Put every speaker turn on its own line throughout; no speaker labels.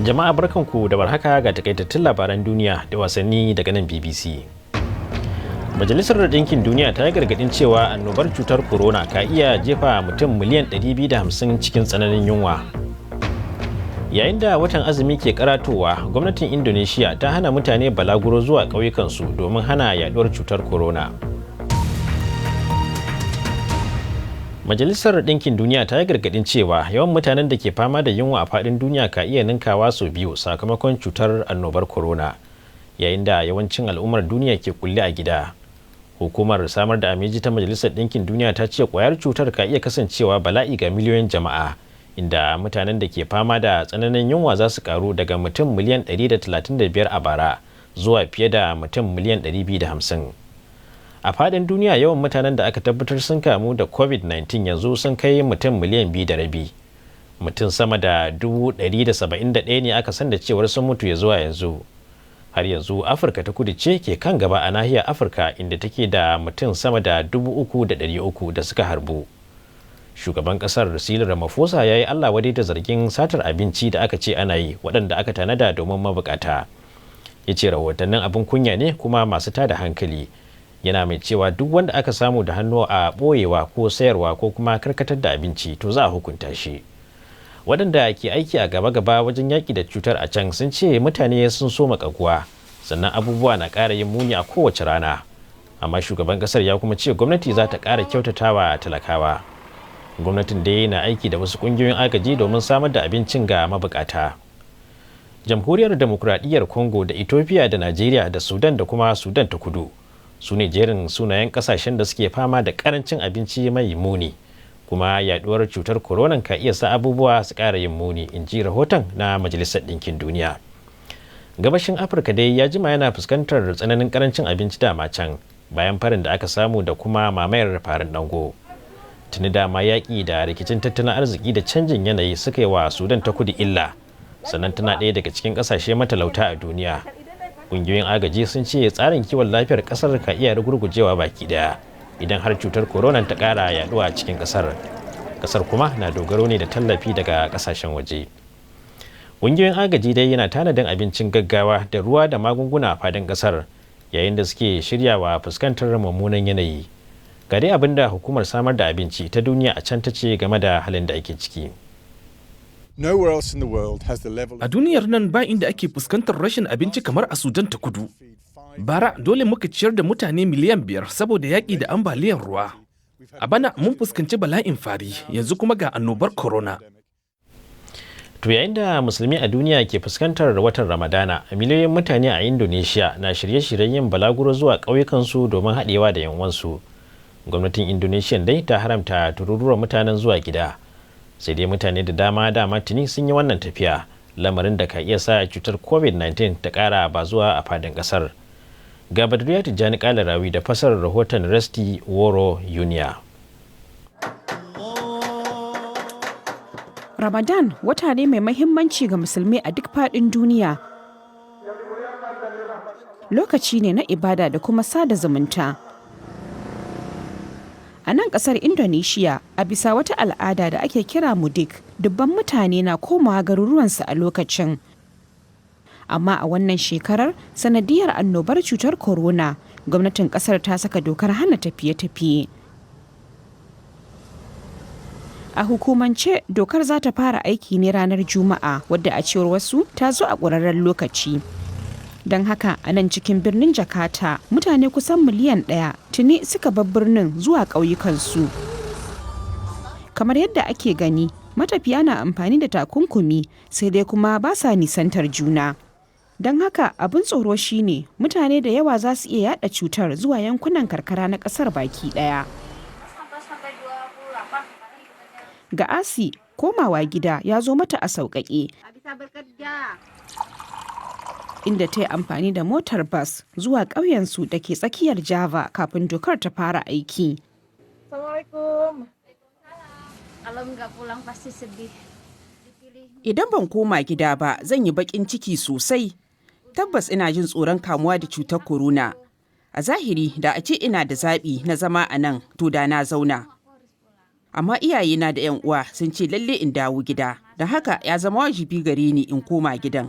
Jama'a, barkanku da warhaka. Ga takaitattun labaran duniya da wasanni daga nan BBC. Majalisar Ɗinkin Duniya ta yi gargaɗin cewa annobar cutar corona ka iya jefa mutum miliyan 250 cikin tsananin yunwa. Yayin da watan azumi ke karatowa, gwamnatin Indonesia ta hana mutane balaguro zuwa ƙauyukansu domin hana yaduwar cutar corona. Majalisar Ɗinkin Duniya ta yi gargaɗin cewa yawan mutanen da ke fama da yunwa a faɗin duniya ka iya ninkawa sau biyu sakamakon cutar annobar corona, yayin da yawancin al'ummar duniya ke kulle a gida. Hukumar samar da abinci ta Majalisar Ɗinkin Duniya ta ce kwayar cutar ka iya kasancewa bala'i ga miliyoyin jama'a, inda mutanen da ke fama da tsananin yunwa za su karu daga mutum miliyan 135 a bara zuwa fiye da mutum miliyan 250. A fadin duniya, yawan mutanen da aka tabbatar sun kamu da COVID-19 yanzu sun kai mutum miliyan 2.5. Mutum sama da 171 ne aka san da cewar sun mutu ya zuwa yanzu. Har yanzu Afirka ta Kudu ce ke kan gaba a nahiyar Afirka, inda take da mutum sama da 3,300 da suka harbu. Shugaban kasar Cyril Ramaphosa ya yi Allah wadai da zargin satar abinci da aka ce ana yi, waɗanda aka tanada domin mabukata. Ya ce rahotannin abin kunya ne kuma masu tada hankali, yana mai cewa duk wanda aka samu da hannu a ɓoyewa ko sayarwa ko kuma karkatar da abinci, to za a hukunta shi. Waɗanda ke aiki a gaba-gaba wajen yaƙi da cutar a can sun ce mutane sun soma ƙaguwa, sannan abubuwa na ƙara yin muni a kowace rana. Amma shugaban ƙasar ya kuma ce gwamnati za ta ƙara kyautatawa talakawa. Gwamnatin dai na aiki da wasu ƙungiyoyin agaji domin samar da abincin ga mabukata. Jamhuriyar Demokuraɗiyyar Congo da Ethiopia da Najeriya da Sudan da kuma Sudan ta Kudu su ne jerin sunayen kasashen da suke fama da karancin abinci mai muni, kuma yaduwar cutar corona ka iya sa abubuwa su ƙara yin muni, in ji rahoton na Majalisar Ɗinkin Duniya. Gabashin Afirka dai ya jima yana fuskantar tsananin karancin abinci dama can, bayan farin da aka samu da kuma mamayar farin dango. Tuni dama yaƙi da rikicin tattalin arziki da canjin yanayi suka yi wa Sudan ta Kudu illa, sannan tana ɗaya daga cikin ƙasashe matalauta a duniya. Ƙungiyoyin agaji sun ce tsarin kiwon lafiyar ƙasar ka iya rugurgujewa baki daya idan har cutar corona ta ƙara yaduwa cikin ƙasar. Ƙasar kuma na dogaro ne da tallafi daga ƙasashen waje. Ƙungiyoyin agaji dai yana tanadin abincin gaggawa da ruwa da magunguna a fadin ƙasar, yayin da suke shiryawa fuskantar mummunan yanayi. Ga dai abin da hukumar samar da abinci ta duniya a can ta ce game da halin da ake ciki.
A duniyar nan ba inda ake fuskantar rashin abinci kamar a Sudan ta Kudu. Bara dole muka ciyar da mutane miliyan 5 saboda yaƙi da ambaliyar ruwa. A bana mun fuskanci bala'in fari, yanzu kuma ga annobar corona.
To, yayin da musulmi a duniya ke fuskantar watan Ramadana, miliyoyin mutane a Indonesia na shirye-shiryen yin balaguro zuwa ƙauyukansu domin haɗewa da yanwansu. Gwamnatin Indonesia dai ta haramta tururuwar mutanen zuwa gida. Sai dai mutane da dama dama tuni sun yi wannan tafiya, lamarin da ka iya sa cutar COVID-19 ta ƙara bazuwa a fadin ƙasar. Ga Badriya Tijjani Kalarawi da fasarar rahoton Resti Woro Yunia.
Ramadan wata ne mai mahimmanci ga musulmi a duk faɗin duniya. Lokaci ne na ibada da kuma sada zumunta. A nan ƙasar Indonesia, a bisa wata al'ada da ake kira mudik, dubban mutane na komawa garuruwansu a lokacin. Amma a wannan shekarar, sanadiyar annobar cutar corona, gwamnatin ƙasar ta saka dokar hana tafiye-tafiye. A hukumance, dokar za ta fara aiki ne ranar Juma'a, wadda a cewar wasu ta zo a ƙurarren lokaci. Don haka a nan cikin birnin Jakarta, mutane kusan miliyan 1 tuni suka bar birnin zuwa ƙauyukansu. Kamar yadda ake gani, matafiya na amfani da takunkumi, sai dai kuma ba sa nisantar juna. Don haka abin tsoro shine mutane da yawa za su iya yada cutar zuwa yankunan karkara na ƙasar baki ɗaya. Ga Asi, komawa gida ya zo mata a sauƙaƙe, inda ta yi amfani da motar bas zuwa ƙauyensu da ke tsakiyar Java kafin dokar ta fara aiki.
Kalau nggak pulang pasti sedih.
Idan ban koma gida ba, zan yi baƙin ciki sosai. Tabbas ina jin tsoron kamuwa da cutar corona. A zahiri, da a ce ina da zaɓi na zama a nan, to da na zauna. Amma iyayena da 'yan uwa sun ce lalle in dawo gida, don haka ya zama wajibi gare ni in koma gidan.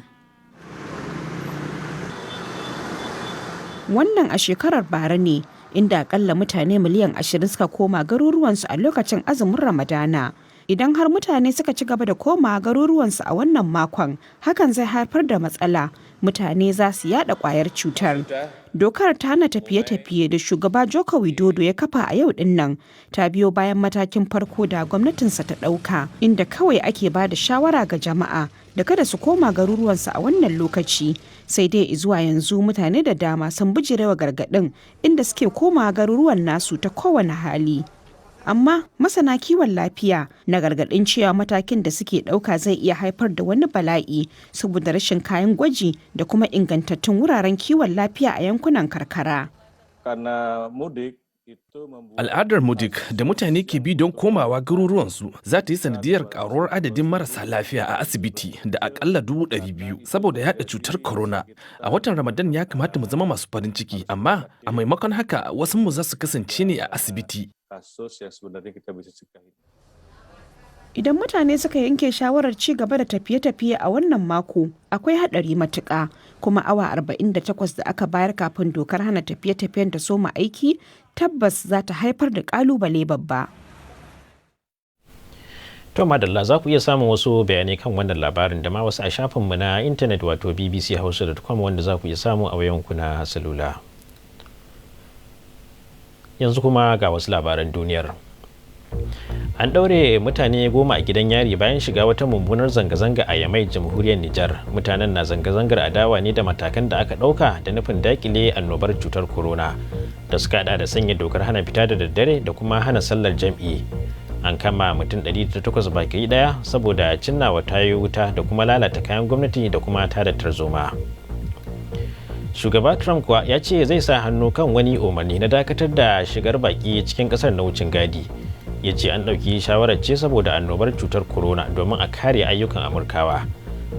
Wannan a shekarar bara ne, inda akalla mutane miliyan 20 suka koma garuruwansu a lokacin azumin Ramadana. Idan har mutane suka ci gaba da koma garuruwansu a wannan makon, hakan zai haifar da matsala. Mutane za su yada kwayar cutar. Dokar ta hana tafiye-tafiye da shugaba Joko Widodo ya kafa a yau din nan ta biyo bayan matakin farko da gwamnatinsa ta ɗauka, inda kawai ake ba da shawara ga jama'a da kada su koma garuruwansu a wannan lokaci. Sai dai zuwa yanzu mutane da dama sun bijirewa gargaɗin, inda suke koma garuruwan nasu ta kowane hali. Amma masana kiwon lafiya na gargaɗin cewa matakin da suke ɗauka zai iya haifar da wani bala'i saboda rashin kayan gwaji da kuma ingantattun wuraren kiwon lafiya a yankunan karkara.
Karena mudik itu membuat
Al'adar mudik da mutane ke bi don komawa garuruwansu za ta yi sanadiyar karuwar adadin marasa lafiya a asibiti da akalla 200,000 saboda yada cutar corona. A watan Ramadan ya kamata mu zama masu farin ciki, amma a maimakon haka wasu mu za su kasance ne a asibiti.
Kasus yang sebenarnya kita bisa cegah ini.
Idan mutane suka yanke shawarar ci gaba da tafiye-tafiye a wannan mako, akwai haɗari matuƙa, kuma awa 48 da aka bayar kafin dokar hana tafiye-tafiyen ta soma aiki tabbas za ta haifar da ƙalubale babba.
To madalla, za ku iya samun wasu bayanai kan wannan labarin da ma wasu a shafinmu na intanet, wato bbchausa.com, wanda za ku iya samu a wayanku na salula. Yanzu kuma ga wasu labaran duniyar. An ɗaure mutane 10 a gidan yari bayan shiga wata mummunar zanga-zanga a Yamai, jamhuriyar Nijar. Mutanen na zanga-zangar adawa ne da matakan da aka ɗauka da nufin dakile annobar cutar corona, da suka hada da sanya dokar hana fita da daddare da kuma hana sallar jam'i. An kama mutum 108 baki daya saboda cinnawa tayoyi wuta da kuma lalata kayan gwamnati da kuma tada tarzoma. Shugaba Trump kuwa ya ce zai sa hannu kan wani umarni na dakatar da shigar baki cikin kasar na wucin gadi. Ya ce an ɗauki shawarar ce saboda annobar cutar corona, domin a kare ayyukan Amurkawa.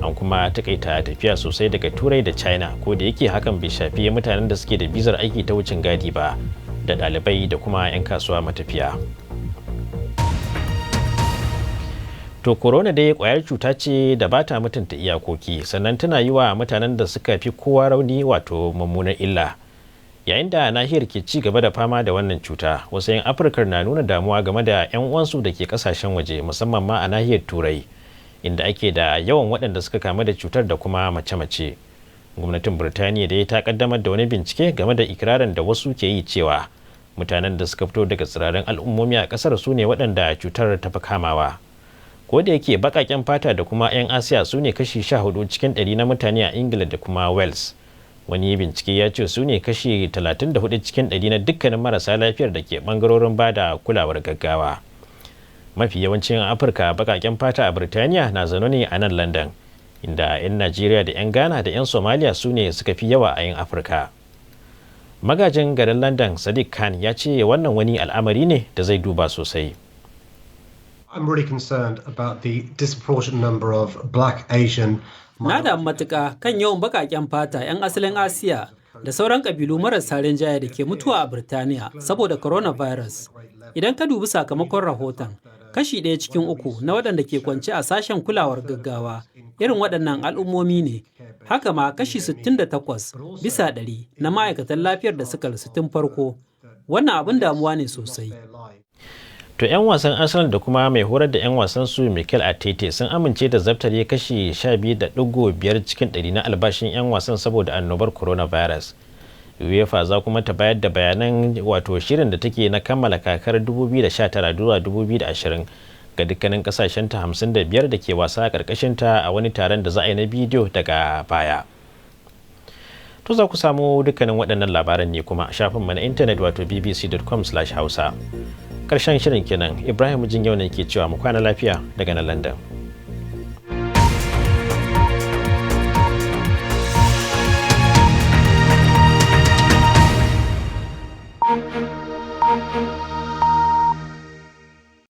An kuma takaita tafiya sosai daga Turai da China, ko da yake hakan bai shafi mutanen da suke da bizar aiki ta wucin gadi ba, da ɗalibai da kuma 'yan kasuwa matafiya. To, corona dai kwayar cuta ce da ba ta mutunta iyakoki, sannan tana yi wa mutanen da suka fi kowa rauni, wato mummunar illa. Yayin da nahiyar ke ci gaba da fama da wannan cuta, wasu 'yan Afirka na nuna damuwa game da 'yan uwansu da ke kasashen waje, musamman ma a nahiyar Turai, inda ake da yawan waɗanda suka kamu da cutar da kuma mace-mace. Gwamnatin Birtaniya dai ta kaddamar da wani bincike game da ikirarin da wasu ke yi cewa mutanen da suka fito daga tsirarin al'ummomi a ƙasar su ne waɗanda cutar ta fi kamawa. Ko da yake baƙaƙen fata da kuma 'yan Asiya su ne kashi 14 cikin 100 na mutane a Ingila da kuma Wales, wani bincike ya ce su ne kashi 34 cikin 100 na dukkanin marasa lafiyar da ke bangarorin ba da kulawar gaggawa. Mafi yawancin Afirka baƙaƙen fata a Birtaniya na zaune ne a nan London, inda 'yan Najeriya da 'yan Ghana da 'yan Somalia su ne suka fi yawa a 'yan Afirka. Magajin garin London Sadiq Khan ya ce wannan wani al'amari ne da zai duba sosai.
I'm really concerned about the disproportionate number of Black, Asian,
Na damu matuƙa kan yawan baƙaƙen fata 'yan asalin Asiya da sauran ƙabilu marasa rinjaye da ke mutuwa a Birtaniya saboda coronavirus. Idan ka dubi sakamakon rahoton, kashi ɗaya cikin uku na waɗanda ke kwance a sashen kulawar gaggawa irin waɗannan al'ummomi ne. Haka ma kashi 68 bisa ɗari na ma'aikatan lafiyar da suka rasu tun farko. Wannan abin damuwa ne sosai.
To, 'yan wasan Arsenal da kuma mai horar da 'yan wasan su Mikel Arteta sun amince da zabtare kashi 12.5 cikin 100 na albashin 'yan wasan saboda annobar coronavirus. UEFA za kuma ta bayar da bayanan, wato shirin da take na kammala kakar 2019 zuwa 2020, ga dukkanin kasashen ta 55 da ke wasa a karkashin ta a wani taron da za a yi na bidiyo daga baya. To, za ku samu dukkanin waɗannan labaran ne kuma a shafinmu na intanet, wato bbc.com/hausa. Karshen shirin kenan. Ibrahim Jin yau ne ke cewa mu kwana lafiya daga nan London.